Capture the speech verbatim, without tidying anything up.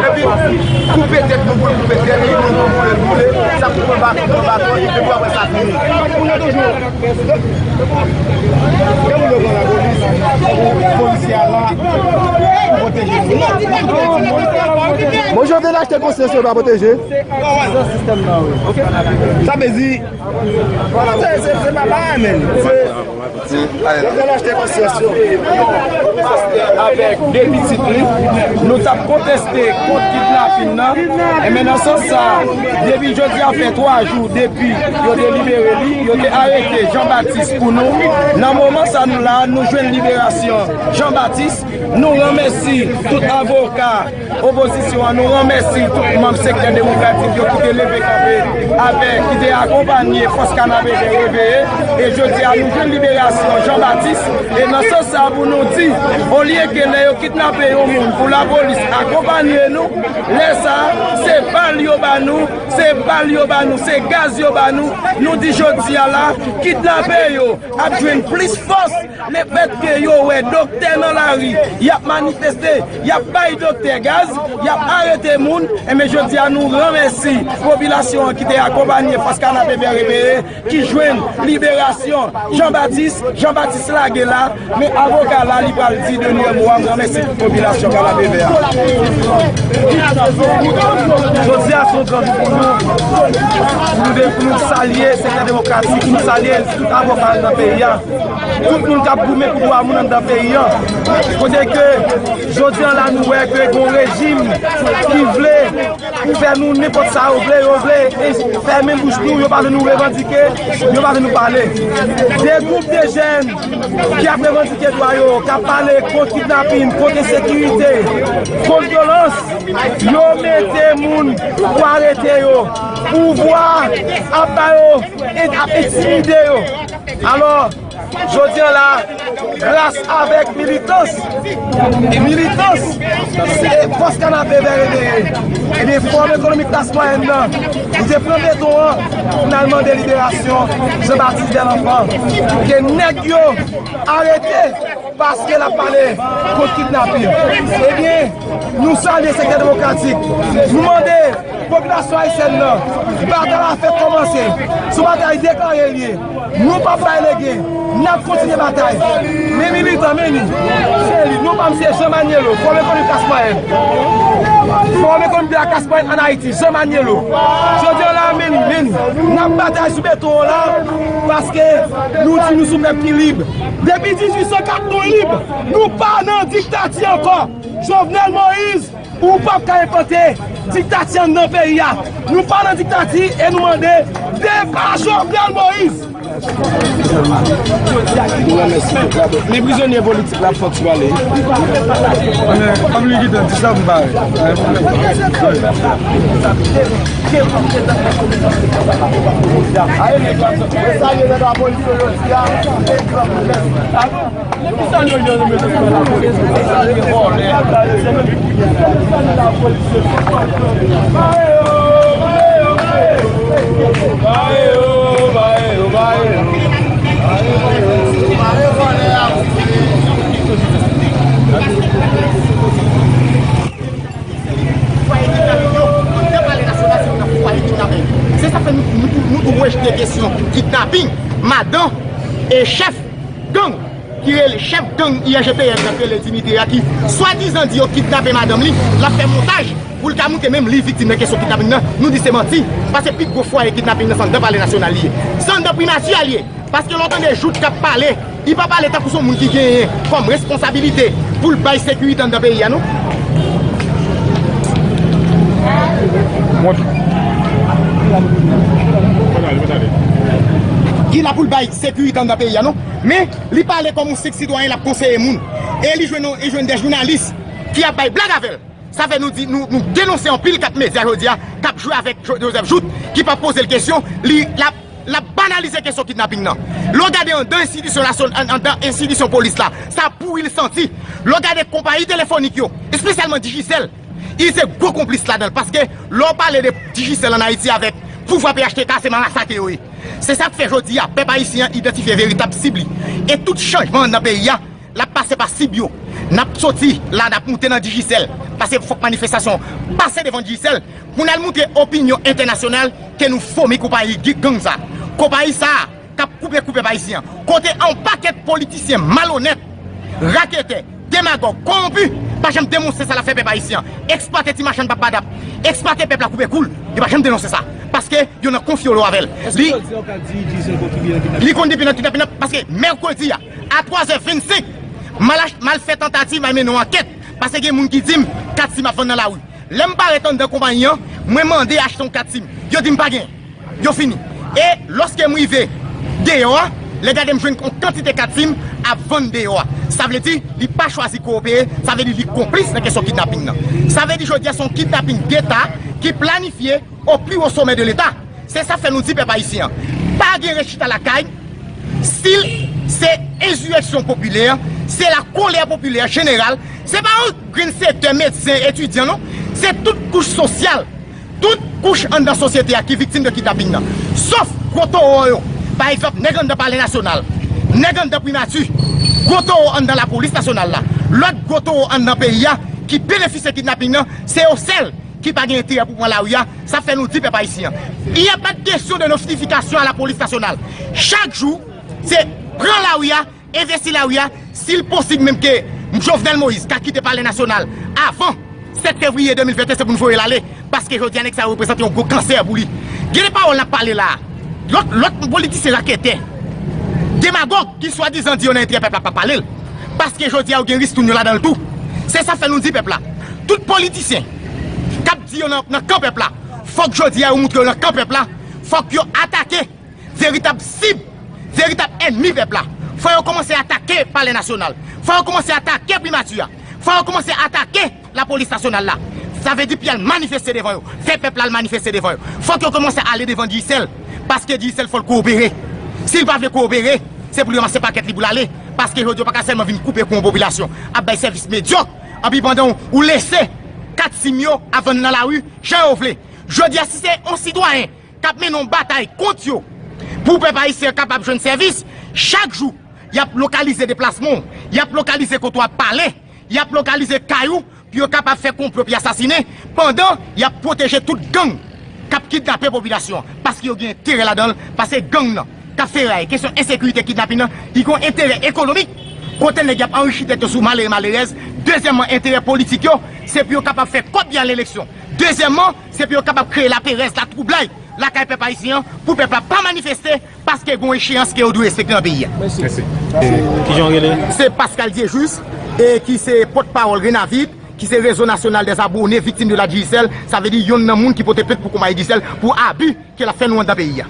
Epi koupe tèt moun pou l koupe tèt li, moun pou boule l boule, sa pou pran baton, pran baton, epi apre sa fini. Polisye a la pou pwoteje nou. Bon, Jovenel achte konsyans yo pa pwoteje. Sa vle di, se, se, se pa bagay, men. Se, Yo pral achte konsyans yo. Pastè avèk de pitit li, nou t ap konteste kont kidnapin nan. Enben, nan sans sa, depi jodi a fè twa jou depi yo te libere li, yo te arete Jean Baptiste pou nou. Nan moman sa nou la, nou jwenn liberasyon Jean Baptiste. Nou ranmèsi tout avoka opozisyon an, nou ranmèsi tout manm sektè demokratik yo ki te leve kanpe avèk, ki te akonpanye fòs Kanapevè reveye. E jodi a, nou jwenn liberasyon Jean Baptiste. E nan sans sa, pou nou di, olye ke lè yo kidnape yon moun, pou lapolis akonpanye nou, lè sa, se bal yo ba nou, se bal yo ba nou, se gaz yo ba nou. Nou di jodi a la, kidnape yo ap jwenn plis fòs. Lefètke yo wè doktè nan lari, y ap manifeste, y ap bay doktè gaz, y ap arete moun, enben jodi a nou ranmèsi popilasyon an ki te akonpanye fòs Kanapevè reveye, ki jwenn liberasyon Jean Baptiste, Jean Baptiste lage la, men avoka la li pral di dènye mo a, m ranmèsi tout popilasyon Kanapevè a. Jodi a se yon gran jou pou nou, pou nou, pou nou salye sektè demokratik, pou nou salye tout avoka nan peyi a. Tout moun k ap goumen pou dwa moun anndan peyi a. Kote ke jodi a la nou wè ke gon rejim ki vle fè nou nenpòt sa yo vle, yo vle fèmen bouch nou, yo pa vle nou revandike, yo pa vle nou pale. De gwoup de jèn ki ap revandike dwa yo, k ap pale kont kidnapin, kont ensekirite, kont vyolans, yo mete moun pou arete yo, pouvwa ap ba yo, ap entimide yo. Alò, jodi a la, gras avèk militans, militans, e fòs Kanapevè reveye, ebyen, Fòm Ekonomik Klas Mwayèn nan, nou te pran beton an, pou n al mande liberasyon Jean Baptiste Delenfant, ke nèg yo arete paske l ap pale kont kidnapin. Ebyen, nou salye sektè demokratik, nou mande popilasyon ayisyèn nan, batay la fèk kòmanse. Se yon batay deklare l ye. Nou p ap bay lege. N ap kontinye batay. Men militan, men li. Se li. Non pa m se Jean Maniello, Fòm Ekonomik Klas Mwayèn. Fòm Ekonomik de la Klas Mwayèn ann Ayiti, Jean Maniello. Jodi a la, men li, men li. N ap batay sou beton an la, paske nou di nou se yon pèp ki lib. Depi dizuit san kat nou lib. Nou pa nan diktati ankò. Jovenel Moïse, ou p ap ka enpòte diktati anndan peyi a. Nou pa nan diktati e nou mande depa Jovenel Moïse. Nou renmèsye tout la. Men prizonye politik la fòk sou ale. Men, kòm li gentan di sa, m pare. Aye, men, sa ye nan lapolis yo jodi a. Fwaye kidnapin yo, anndan palè nasyonal, se yon fwaye kidnapin. Se sa fè nou, nou, nou tou rejte kesyon kidnapin madan e chèf gang ki rele chèf gang I G P N nan, ki rele Dimitri a, ki swadizan di yo kidnape madanm li, l ap fè montaj pou l ka montre menm li viktim nan kesyon kidnapin nan. Nou di se manti, paske pi gwo fwaye kidnapin nan se anndan palè nasyonal li ye. Se anndan primati a li ye. Paske lè w tande Jouthe k ap pale, li pa pale tankou se yon moun ki genyen kòm responsabilite pou l bay sekirite anndan peyi a, non. Ki la pou l bay sekirite anndan peyi a, non. Men, li pale kòm yon senp sitwayen, l ap konseye moun. E li jwenn, li jwenn de jounalis ki ap bay blag avè l. Sa fè nou di, nou, nou denonse anpil kat medya jodi a, k ap jwe avèk Jo-, Joseph Jouthe, ki pa poze l kesyon, li, l ap, l ap banalize kesyon kidnaping nan. Lè w gade anndan enstitisyon nasyon-, an-, anndan enstitisyon polis la, sa pouri l santi. Lè w gade konpayi telefonik yo, espesyalman Digicel, li se gwo konplis ladan l, paske lè w pale de Digicel ann Ayiti avèk pouvwa P H T K, se masake yo ye. Se sa k fè jodi a, pèp ayisyen an idantifye veritab sib li. E tout chanjman nan peyi a, l ap pase pa sib yo. N ap soti la, n ap moute nan Digicel. Paske fòk manifestasyon pase devan Digicel pou n al moutre opinyon entènasyonal ke nou fomi konpayi gang sa. Konpayi sa k ap koupe kou pèp ayisyen an. Kote yon pakèt politisyen malonèt, raketè, demagòg, kowonpi, pa janm denonse sa l ap fè pèp ayisyen an. Eksplwate ti machann pap badap, eksplwate pèp la koupe kou l, yo pa janm denonse sa. Paske yo nan konfyolo avè l. Li kontribiye nan kidnapin nan, paske mèkredi a, a twazè vennsenk, m al ach-, m al fè tantativ, m al mennen yon ankèt, paske gen moun ki di m kat sim ap vann nan lari. Lè m parèt anndan konpayi an, mwen mande achte yon kat sim. Yo di m pa gen. Yo fini. E lòske m rive deyò a, lè gade m jwenn yon kantite kat sim ap vann deyò a. Sa vle di, li pa chwazi kowopere, sa vle di li konplis nan kesyon kidnapin nan. Sa vle di jodi a se yon kidnapin deta ki planifye o pli wo somè de Leta. Se sa fè nou di pèp ayisyen an, pa gen rechita lakay, si l se ensireksyon popilè, se la kolè popilè jeneral, se pa yon grenn sektè medsen, etidyan non, se tout kouch sosyal, tout kouch anndan sosyete a ki viktim de kidnapin nan. Sof gwo towo yo, pa egzanp, nèg anndan Palè Nasyonal, nèg anndan Primati, gwo towo anndan Lapolis Nasyonal la, lòt gwo towo anndan peyi a ki benefisye kidnapin nan, se yo sèl ki pa gen enterè pou pran lari a, sa fè nou di pèp ayisyen an, il n'y a pas de question de notification à la police nationale. Chak jou, se pran lari a, envesti lari a, si l posib menm ke Jovenel Moïse ka kite Palè Nasyonal avan sèt fevriye de mil venteyen, se pou n voye l ale, paske jodi a nèg sa yo reprezante yon gwo kansè pou li. Gen de pawòl n ap pale la a. Lòt, lòt politisyen raketè, demagòg ki swadizan di yo nan enterè pèp la pa pale l. Paske jodi a yo gen ristoun yo ladan l tou. Se sa fè nou di pèp la, tout politisyen k ap di yo nan, nan kan pèp la, fòk jodi a yo moutre yo nan kan pèp la, fòk yo atake veritab sib, veritab ènmi pèp la. Fò yo kòmanse atake Palè Nasyonal. Fò yo kòmanse atake Primati a. Fò yo kòmanse atake Lapolis Nasyonal la. Sa vle di pou y al manifeste devan yo. Fè pèp la al manifeste devan yo. Fòk yo kòmanse ale devan Digicel. Paske Digicel fò l kowopere. Si l pa vle kowopere, se pou l ranmase pakèt li pou l ale. Paske jodi yo pa ka sèlman vin koupe kou yon popilasyon, ap bay sèvis medyòk, anpi pandan w, ou lese kat sim yo ap vann nan lari jan yo vle. Jodi a, si se yon sitwayen k ap mennen yon batay kont yo pou pèp ayisyen an kapab jwenn sèvis, chak jou, y ap lokalize deplasman w, y ap lokalize kote w ap pale, y ap lokalize kay ou pou yo kapab fè konplo pou y asasinen, pandan y ap pwoteje tout gang k ap kidnape popilasyon an, paske yo gen enterè ladan l, paske gang nan k ap feray, kesyon ensekirite, kidnapin nan, li gen yon enterè ekonomik, kote nèg y ap anrichi tèt yo sou malere, malerèz. Dezyèmman, enterè politik yo, se pou yo kapab fè kòb y al eleksyon. Dezyèmman, se pou yo kapab kreye laperèz, latwoublay lakay pèp ayisyen an, pou pèp la pa manifeste, paske gen yon echeyans ke yo dwe respekte nan peyi a. Mèsi. Kijan w rele? Se Pascal Dieujuste, e ki se pòtpawòl Renavip, ki se Réseau National des Abonnés Victimes de la Digicel, sa vle di yonn nan moun ki pote plent pou konpayi Digicel pou abi ke l ap fè nou anndan peyi a.